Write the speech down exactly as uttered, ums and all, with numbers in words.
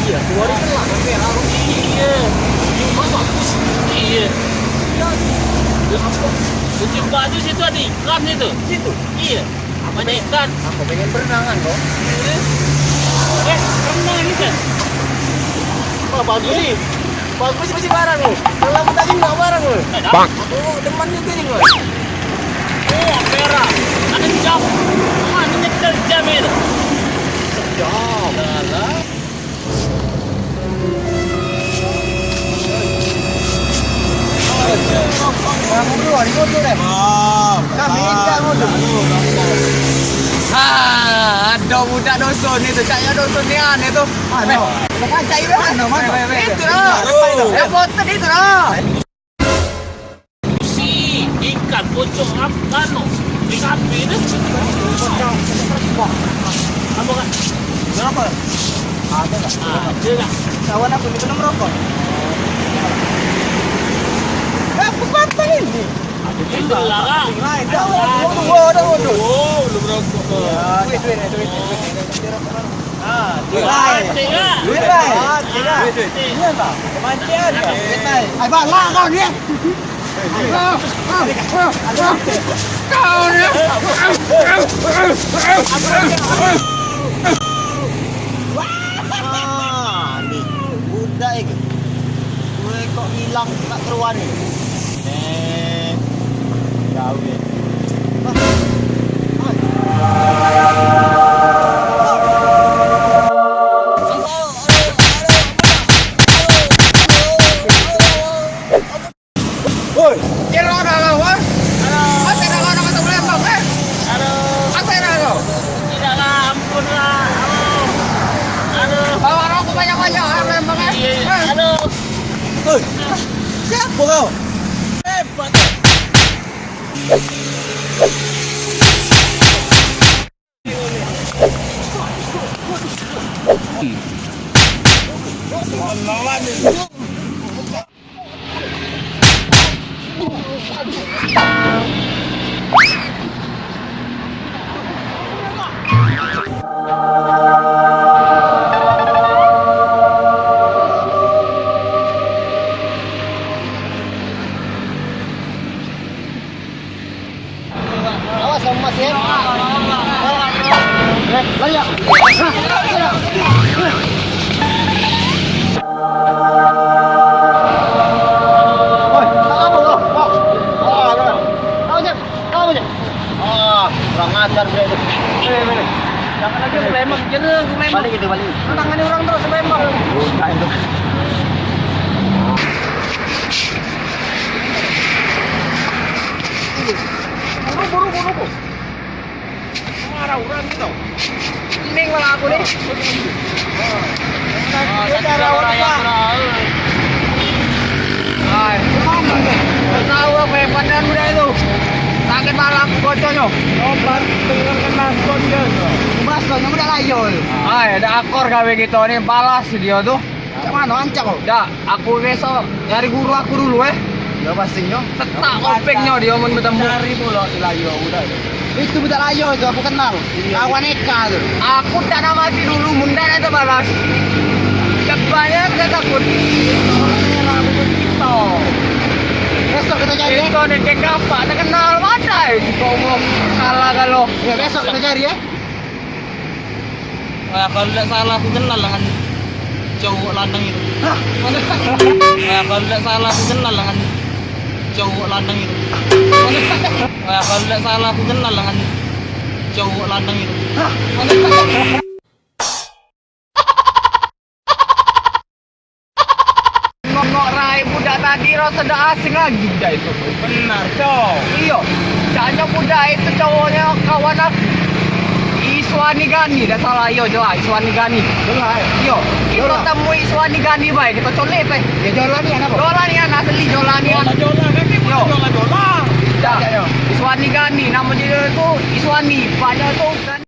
Iya, dua hari telah sampai lalu. Iya. Rumah bagus. Iya. Iya. Kucing batu situ ada ikan situ. Situ. Iya. Apa ada ikan? Aku pengen berenangan kok. Iya. Eh, renang ini kan. Wah, bagus sih. Bagus sih barang lu. Kalau aku tadi nggak barang lu. Bang. Aku demen juga nih gua. Oh, merah. Ada jam. Mana nyetel jam itu? Jam. Salah. Ah, ada budak doson ni tu, caknya doson ni aneh tu. Mana? Bukan cak itu, mana? Mana? Itu lah. Yang foto itu lah. Si ikan pocong ap-, anu, di kafe tu. Apa kan? Berapa? Ada tak? Ada tak? Kawan aku ni belum rokok. Eh, aku patah ini. Ada juga lah, Kak. Nah, dah, waduh, waduh, waduh. Oh, belum rokok. Ya, duit, duit, duit, duit, duit. Ah, duit. Duit. Duit. Duit. Duit. Iya, Bang. Mancing aja. Duit. Ai, Bang, lah kau ni. Kau ni. Ah, ni. Budak itu. Gue kok hilang tak keruan ni. Eh, jauh ya. Woi, kira ada kau, ah? Halo. Masa ada orang masuk Palembang, eh? Halo. Masa ada kau? Tidak lah, ampun lah. Halo. Halo. Bawa rokok banyak-banyak, ah, Palembang, eh? Iya, iya. Eh. Halo. Oi, siapa kau? Hebat. Awas kamu, Mas, ya. Eh, lari ya. Oi, apa kau? Kau. Kau, Cep. Kau, Cep. Ah, kurang ajar dia tu. Sini, sini. Jangan lagi, aku lembak. Jeruk, aku lembak. Balik kita, balik. Tangannya orang terus, aku lembak. Bukan itu. Buru, buru, buru, buru. Marah orang gitu. Mending malah aku nih. Dia cara orang. Hai, tahu apa yang padan udah itu? Sakit malah aku bocornya. Obat dengan kena skon dia. Mas, kau udah layol. Hai, ada akor gawe gitu nih, balas dia tuh. Cak mano ancak kau? Dak, aku besok nyari guru aku dulu, eh. Ya, pastinyo. Tetak kopingnyo dio men betemu. Cari pulo di Layo budak tu. Itu budak Layo itu aku kenal. Iya. Kawan Eka tu. Aku tak nak mati dulu, mun dak ada balas. Cepat ya, dak takut. Besok kita cari, eh. Itu ada kapak, tak kenal, mati. Kau mau kalah kalau. Ya, besok kita cari, ya. Wah, kalu dak salah aku kenal dengan cowok lanang itu. Hah? Wah, kalu dak salah aku kenal dengan cowok lanang itu. Wah, kalu dak salah aku kenal dengan cowok lanang itu. Hah? Nongok rai budak tadi, rasa dak asing lagi budak itu. Benar, Cok. Iyo. Caknyo budak itu cowoknyo kawan aku. Iswani Gani, dak salah, iyo, jelas, Iswani Gani. Jelas, eh? Iyo. Kito temui Iswani Gani bae, kito colek bae. Ya, Jolanian apa? Jolanian, asli Jolanian. Jola, Jola, kan dia bukan Jola, Jola. Dak. Iswani Gani, namo dia itu Iswani. Banyak tu.